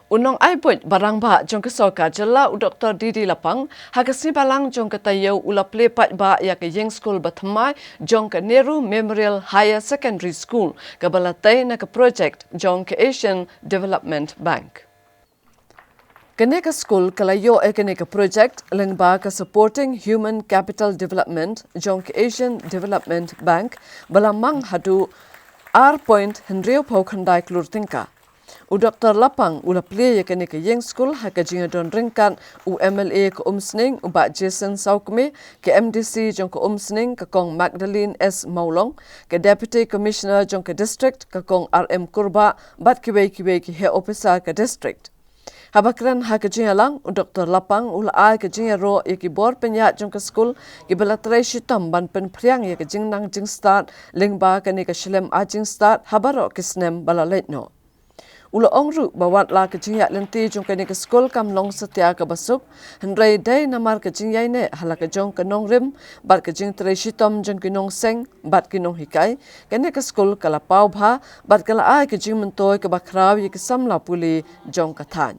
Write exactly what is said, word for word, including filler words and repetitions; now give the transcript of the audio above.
U nongai buit ba rangbah jong ka sorkar jylla u Dr D D Lapang ha ka sngi Balang jong ka taïew u la plie paidbah ïa ka ïing skul ba thymmai jong ka Nehru Memorial Higher Secondary School kaba la tei na ka project jong ka Asian Development Bank. Kane ka skul ka la ïoh ïa kane ka project lyngba ka Supporting Human Capital Development jong ka Asian Development Bank ba la mang haduh ar point hynriew phew khyndai klur tyngka. U Dr Lapang u la plie ïa kane ka ïing skul ha ka jingïadon ryngkat u M L A ka Umsning u Bah Jason Sawkmie, ka M D C jong ka Umsning ka Kong Magdalene S Mawlong, ka Deputy Commissioner jong ka district ka Kong R M Kurbah bad kiwei kiwei ki heh ophisar ka district. Haba kren ha ka jingïalang, u Dr Lapang u la ai ka jingïaroh ïa ki bor pynïaid jong ka skul kiba la trei shitom ban pynphriang ïa ka jingnang jingstad lyngba kane ka shlem ai jingstad ha baroh ki snem ba la leit noh. U la ong ruh ba wat la ka jingïaid lynti jong kane ka skul kam long satia kaba suk, hynrei dei namar ka jingïaineh ha la ka jong ka nongrim bad ka jingtrei shitom jong ki nongseng bad ki nonghikai, kane ka skul ka la paw bha bad ka la ai ka jingmyntoi kaba khraw ïa ki samla pule jong ka thaiñ.